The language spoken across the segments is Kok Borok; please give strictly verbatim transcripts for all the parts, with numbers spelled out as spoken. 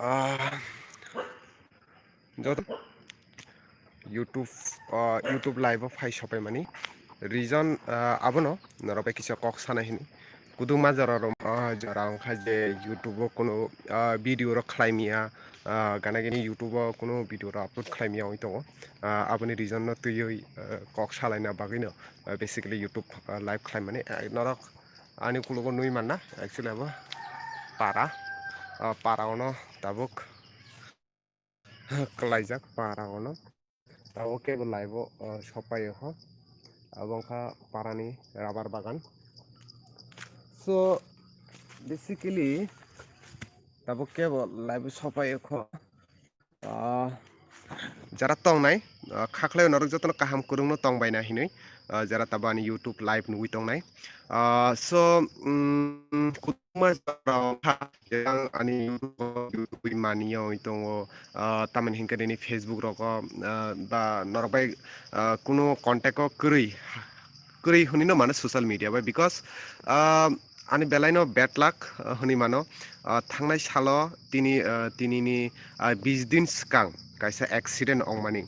Ah, joto YouTube, ah, YouTube live o phai sopaimani reason, ah, abono norok bai kisa kok sana hini. Kuduma jora rom, ah, jora wngkha je YouTube o kuno, ah, video rok khlai miya, ah, gana gini YouTube o kuno video rok upload khlai miya wngwi tongo. Ah, aboni reason no twiwi, ah, kok salaina bagwi no, ah, basically YouTube, ah, live khlai mani. Ah, norok ani ukulogo nui manna, actually abo para, ah, para ono tabuk kwlaijak para ono. Abo kebo live o, o, sopai o kho. Abo wngkha parani rubber bagan. So, basically, tabuk kebo live o sopai o kho. Ah, jara tongnai, ah, khaklai norok jotono kaham kwrwngno tongbaina hinwi, ah, jara tabuk ani YouTube live nugwi tongnai. Ah, so, mm, kutuma jora wngkha, jang ani YouTube, YouTube mani wngwi tongo, ah, tamoni hinkhe nini Facebook rogo, ah, ba norok bai, ah, kuno contact o kwrwi, kwrwi hwnwi no mano social media bai, because, ah, ani belai no bad luck, ah, hwnwi mano. Ah, thangnai salo tini, ah, tinini, ah, bis din swkang kaisa accident wngmani.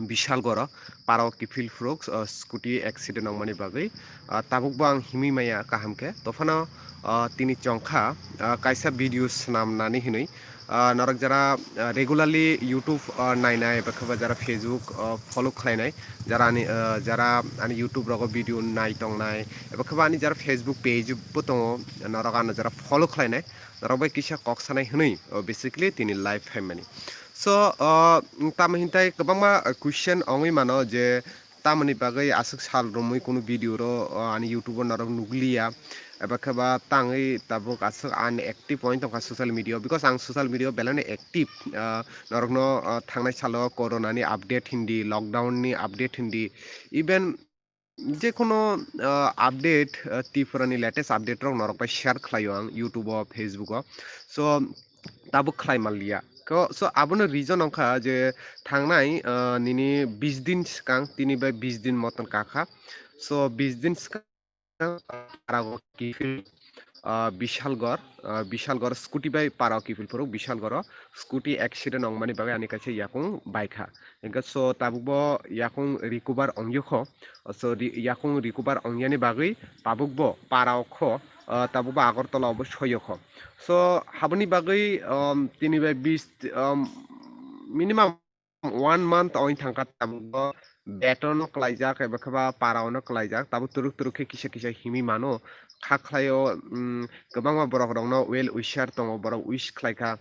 Bishalgoro parao kiphil phuruk, ah, scooty accident wngmani bagwi, ah, tabukbo ang himwi maya kaham khe. Tophano, ah, tini chongkha, ah, kaisa video swnamnani hinwi, ah, norok jara, ah, regularly YouTube, ah, nainai, eba khe ba jara Facebook, ah, follow khlainai, jara ani, ah, jara ani YouTube rogo video nai tongnai, eba khe ba ani jara Facebook page bo tongo, norok ano jara follow khlainai, norok bai kisa kok sanai hwnwi, oh, basically tini live phaimani. So, ah, tamo hintai kwbangma, ah, question wngwi mano je, tamoni bagwi aswk sal romwi kunu video ro, o, ani YouTube o norok nugliya, eba khe ba tangwi tabuk aswk unactive wngwi tongkha social media o, because ang social media o belai no active, ah, norokno, ah, thangnai salo corona ni update hindi, lockdown ni update hindi, even jekono, ah, update, ah, Tripura ni latest update rok norok bai share khlaio ang YouTube o, Facebook o. So, tabuk khlai manliya. Ko, so, abono reason wngkha je thangnai, ah, nini bis din swkang, tini bai bis din moton kakha. So, bis din swkang, ah, parao kiphil, ah, Bishalgor, ah, Bishalgor scooty bai parao kiphil phuruk, Bishalgoro scooty accident wngmani bagwi ani kaisa yakung baikha. Hingkhe so, tabukbo yakung recover wngyo kho. So, ri-, yakung recover wngyani bagwi tabukbo parao kho, ah, tabukbo Agartala obo soyo kho. So, haboni bagwi, um, tini bai bis, um, minimum one month oin thangkha tabukbo betono kwlaijak, eba khe ba paraono kwlaijak, tabuk turuk turuk khe kisa kisa himwi mano. Kha khlaio, um, kwbangma borok rokno well wisher tongo, borok wish khlaikha.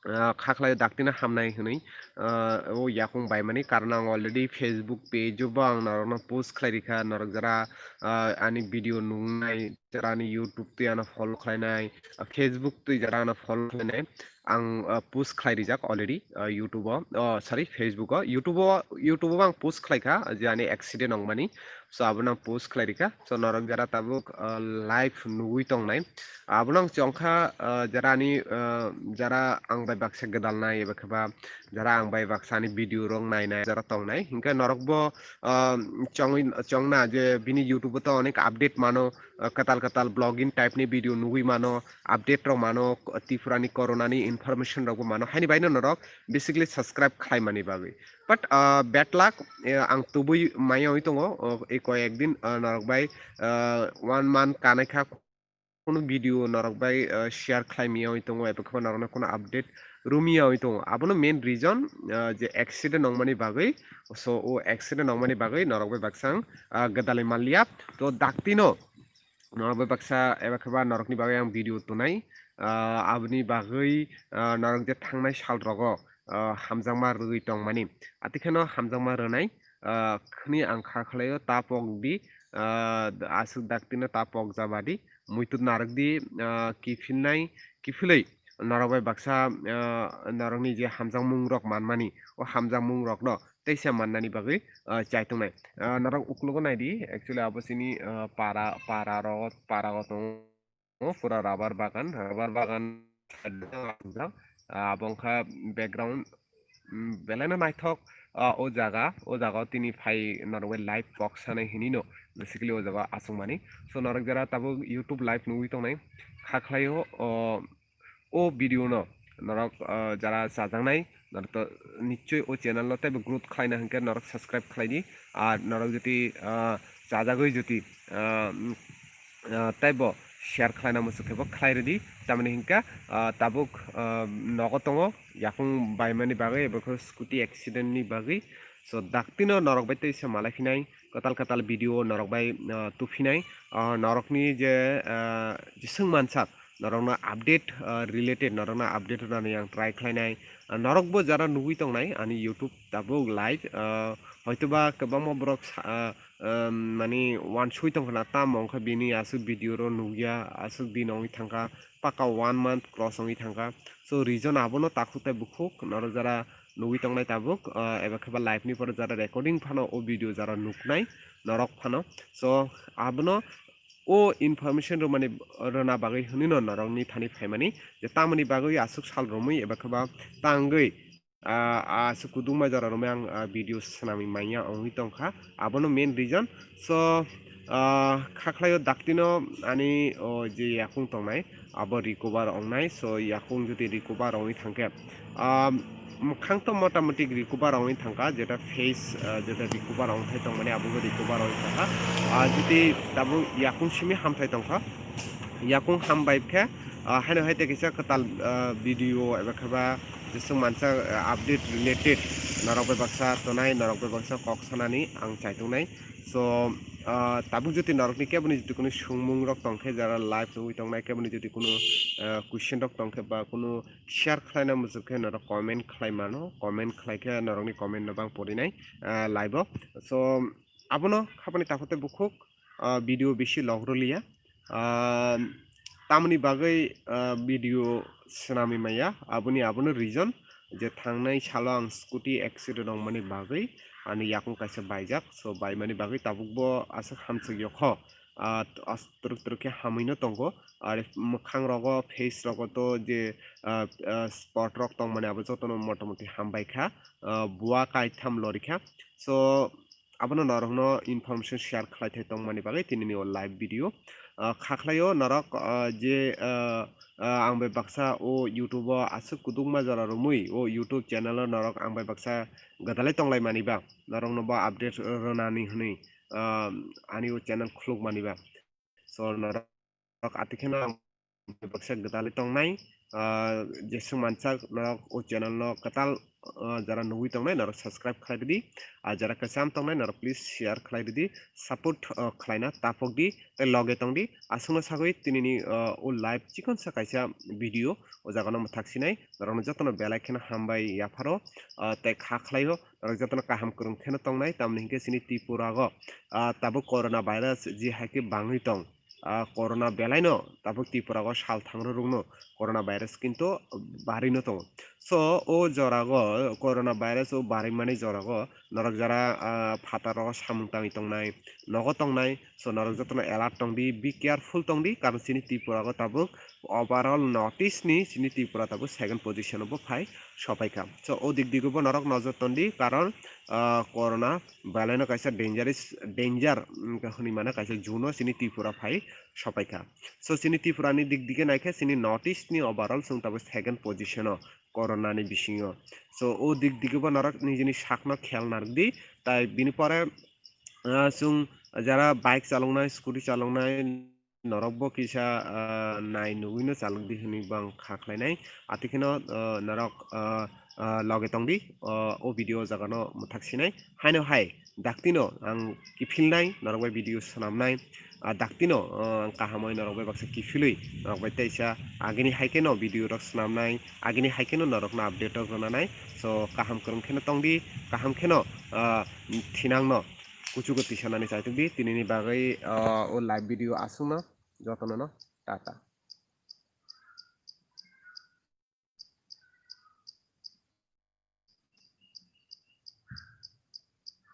Ah, kha khlai daktino hamnai hwnwi, ah, o yakung baimani, karon ang already Facebook page o bo ang norokno post khlai rikha, norok jara, ah, ani video nungnai, jara ani YouTube twi ano follow khlainai, ah, Facebook twi jara ano follow khlainai, ang, ah, post khlai rijak already, ah, YouTube o, oh, sorry, Facebook o, YouTube o, YouTube o ang post khlaikha je ani accident wngmani, so abono ang post khlai rikha. So norok jara tabuk, ah, live nugwi tongnai, abono ang chongkha, ah, jara ani, ah, jara ang bai baksa gwdalnai eba khe ba jara ang bai baksa ani video rok nainai jara tongnai, hinkhe norok bo, ah, chongwi, chongna je bini YouTube o to onek update mano, ah, kwtal kwtal vlogging type ni video nugwi mano, update rok mano, Tripura ni corona ni information rok bo mano, haini bai no norok basically subscribe khlai mani bagwi. But, ah, bad luck, eh, ang tubui maya oi tongo, oh, ei koyek din, ah, norok bai, ah, one month kanai kha, kunu video norok bai, ah, share khlai maya oi tongo, eba khe ba norok no kunu update rumya oi tongo. Abono main reason, ah, je accident wngmani bagwi, so o accident wngmani bagwi norok bai baksa ang, ah, gwdalwi manliya. To daktino norok bai baksa eba khe ba norokni bagwi ang video tunai, ah, aboni bagwi, ah, norok je thangnai sal rogo, ah, hamjakma rwgwi tongmani, atikheno hamjakma rwnai, ah, khni ang kha khlaio ta pok di, ah, aswk daktino ta pok jabadi muitu narwk di, ah, kiphilnai, kiphilwi norok bai baksa, ah, norokni je hamjakmung rok manmani, o hamjakmung rokno teisa mannani bagwi, ah, chai tongnai. Ah, norok uklogo naidi, actually abo chini, ah, para, para rogo, para o tongo, pura rubber bagan, rubber bagan, ah, abo wngkha background, mm, belai no naithok, ah, o jaga, o jaga o tini phai norok bai live kok sanai hinwi no, basically o jaga o achukmani. So norok jara tabuk YouTube live nugwi tongnai, kha khlaio, o, o video no norok, ah, jara chajaknai, norok to nichoi o channel no teibo growth khlaina hinkhe norok subscribe khlaidi. Ar norok jodi, ah, chajagwi jodi, ah, mm, ah, teibo share khlaina muchuk khe bo khlai rwdi. Tamoni hinkhe, ah, tabuk, ah, nogo tongo, yakung baimani bagwi eba khe scooty accident ni bagwi. So, daktino norok bai teisa malai phinai, kwtal kwtal video norok bai, ah, tuphinai. Ah, norokni je, ah, jeswng mansak, norokno update, ah, related, norokno update rwnani ang try khlainai. Ah, norokbo jara nugwi tongnai ani YouTube tabuk live, ah, hoitoba kwbangma borok sa-, ah, um, mani wansui tongkhana, tamo wngkha bini aswk video ro nukya, aswk din wngwi thangkha, paka one month cross wngwi thangkha. So, reason abono takhuk tei bukhuk, norok jara nugwi tongnai tabuk, ah, eba khe ba live ni pore jara recording phano o video jara nuknai norok phano. So, abono o information rwmani, rwna bagwi hwnwi no norokni thani phaimani je tamoni bagwi aswk sal romwi eba khe ba tangwi, ah, aswk kudukma jora romwi ang, ah, video swnamwi manya wngwi tongkha, abono main reason. So, ah, kha khlaio daktino ani o je yakung tongnai abo recover wngnai. So, yakung jodi recover wngwi thangkhe, ah, mwkhang to motamoti recover wngwi thangkha, jeta face, ah, jeta recover wngthai tongmani abo bo recover wngwi thangkha. Ah, jodi tabuk yakung simi hamthai tongkha, yakung hambai khe, ah, haino hai tei kisa kwtal, ah, video eba khe ba jeswng mansa, ah, update related norok bai baksa tonai, norok bai baksa kok sanani ang chaitongnai. So, ah, tabuk jodi norokni keboni jodi kunu sungmung rok tongkhe, jara live nugwi tongnai, keboni jodi kunu, ah, question rok tongkhe ba kunu share khlaina muchuk khe norok comment khlai mano, comment khlai khe norokni comment no bang porinai, ah, live o. So, abono khapani takhuk tei bukhuk, ah, video bisi log rwliya. Ah, tamoni bagwi, ah, video swnamwi maya, aboni, abono reason je thangnai salo ang scooty accident wngmani bagwi ani yakung kaisa baijak. So, baimani bagwi tabukbo aswk hamswk yokho, ah, as-, twrwk twrwk khe hamwino tongo. Ar mwkhang rogo, face rogo to je, ah, ah, spot rok tongmani abo jotono motamoti hambai kha, ah, bua kaitham lori kha. So, abono norokno information share khlai thai tongmani bagwi tinini o live video. Ah, kha khlaio norok, ah, je, ah, ah, ang bai baksa o YouTube o aswk kudukma jora romwi o YouTube channel o norok ang bai baksa gwdalai tonglai mani ba, norokno bo update rwnani hwnwi, ah, ani o channel khuluk mani ba. So, norok atwi kheno ang baksa gwdalwi tongnai, ah, jeswng mansak norok o channel no kwtal, ah, jara nugwi tongnai norok subscribe khlai rwdi, ah, jara kwcham tongnai norok please share khlai rwdi, support, ah, khlaina tapokdi tei loge tongdi. Aswkno sagwi tinini, ah, o live chikonsa kaisa video o jagano mwthak sinai norokno jotono belai kheno hambai yapharo, ah, tei kha khlaio. Norok jotono kaham kwrwng kheno tongnai, tamni hinkhe chini Tripura o, ah, tabuk corona virus je hai khe bangwi tong, ah, corona belaino tabuk Tripura o sal thangro rwngno corona virus kintu barino tongo. So, o jora o corona virus o barimani jora o norok jara, ah, phataro samung tangwi tongnai, nogo tongnai, so norok jotono alert tongdi, be careful tongdi, karon chini Tripura o tabuk overall North East ni chini Tripura tabuk second position o bo phai sopaikha. So, o dik digo bo norok nojor tondi, karon, ah, corona belaino kaisa dangerous, danger, mm, hwnwi mano kaisa zone o chini Tripura phai sopaikha. So, chini Tripura ni dik dige naikhe chini North East ni overall chwng tabuk second position o corona ni bisingo. So, o dik dige bo norok nijini sakno khel narwkdi, tai bini pore, ah, chwng jara bike chaloknai, scooty chaloknai, norok bo kisa, ah, nai nugwino chalokdi hwnwi bo ang kha khlainai. Atwi kheno, ah, norok, ah, ah, loge tongdi, ah, o video o jagano mwthak sinai. Haino hai daktino ang kiphilnai, norok bai video swnamnai. Ah, daktino, ah, ang kahamoi norok bai baksa kiphilwi, norok bai teisa agini hai kheno video rok swnamnai, agini hai kheno norokno update rok rwnanai. So, kaham kwrwng kheno tongdi, kaham kheno, ah, thinangno kuchugo tisanani chaitukdi. Tinini bagwi, ah, o live video aswkno, jotono no tata.